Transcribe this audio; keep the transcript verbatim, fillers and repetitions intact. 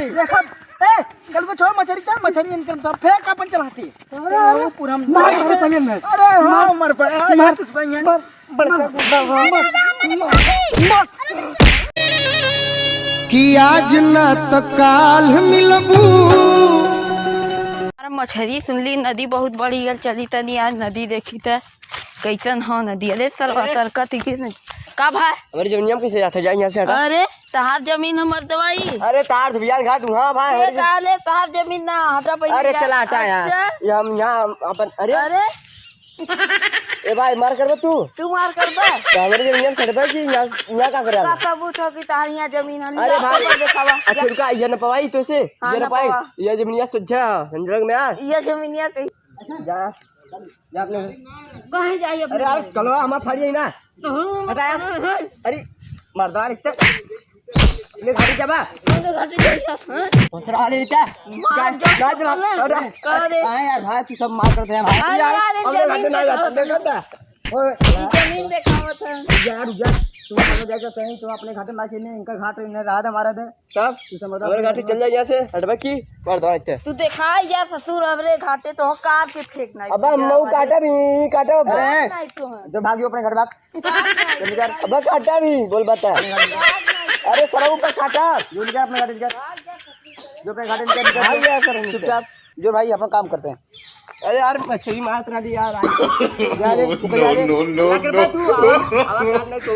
देखा, ए, कल को छोड़ मछरी, चल मछरी इनकम तो फेंक अपन चलाते। अरे, अरे, पूरा हम मार, मार, मार, मार। अरे, हाँ, मार, मर पर, हाँ, मार, यार, कुछ भाई है। मार, बड़का मार, गुंडा, मार, मार, मार। कि आज ना त काल मिलबू। अरे मछरी सुन ली, नदी बहुत बड़ी गल, चली तनी आज नदी देखी त कैसन हो नदी। अरे सरवा सरकत ही के नहीं। का भाई? हमारी जमीनिया में कैसे जाता है? जा यहाँ से हटा। अरे तहार जमीन हमर दवाई। अरे तार धुबियान घाट हुआ भाई, अरे हमारी जमीन। ताले तहार जमीन ना, हटा पहले अरे जा। चला हटा यहाँ। अच्छा। ये हम यहाँ अपन, अरे। अरे। ए भाई, मार करबे तू? तू मार करबे? तो हमारी जमीनिया में सटबे कि यहाँ, यहाँ का करे? का सबूत हो कि तहार यहाँ जमीन है? अरे जा भाई। फोटो दिखावा। अच्छा, जा। रुका, ये न पवाई तो से? हाँ, ये न न पाई। पवा। ये जमीनिया सुझा, संजोग में आ। ये जमीनिया कहीं जा, जा अपने। कहीं जाइए अपने अरे यार, घर। कलवा हमार फाड़ी है ना। तो हम हटा यार। अरे, मर्दार, इतने, इतने घाटी क्या बा? इतने घाटी क्या बा? हाँ? दूसरा वाले इतना। मार क्या? जो क्या चला? साले। अरे, का रे? हाँ यार, भाई, तू सब मार करते हैं, भाई। अरे यार, यार, अपने जमीन घाटी ना देखा जाता, था। देखा था? ओए, ये जमीन देखावत है। यार, रुक जा। तू समझ जाएगा कहीं, तू अपने घाटे ना खेलने, इनका घाट नहीं रहा था हमारा दे। तब तू समझ हमारे घाटे चल जाए यहाँ से, हटबा की, मार दो इतने। तू देखा यार ससुर, हमरे घाटे तो कार के फेंकना है। अब हम मऊ काटा भी, काटा अब। अरे, नहीं तो है। जो भागियो अपने घर भाग। जल्दी कर। अब काटा भी, बोल बता। अरे, सरऊ पर काटा। जल्दी कर, अपने घाटे निकल। जो अपने घाटे निकल, निकल। भाग यार, सरऊ से। चुपचाप। जो भाई, अपना काम करते हैं। अरे यार, मछली मारत ना दी यार, आज। जा रे, तू जा रे। No, no, क्या करबा no। तू? आवाज, आवाज काट नहीं तो।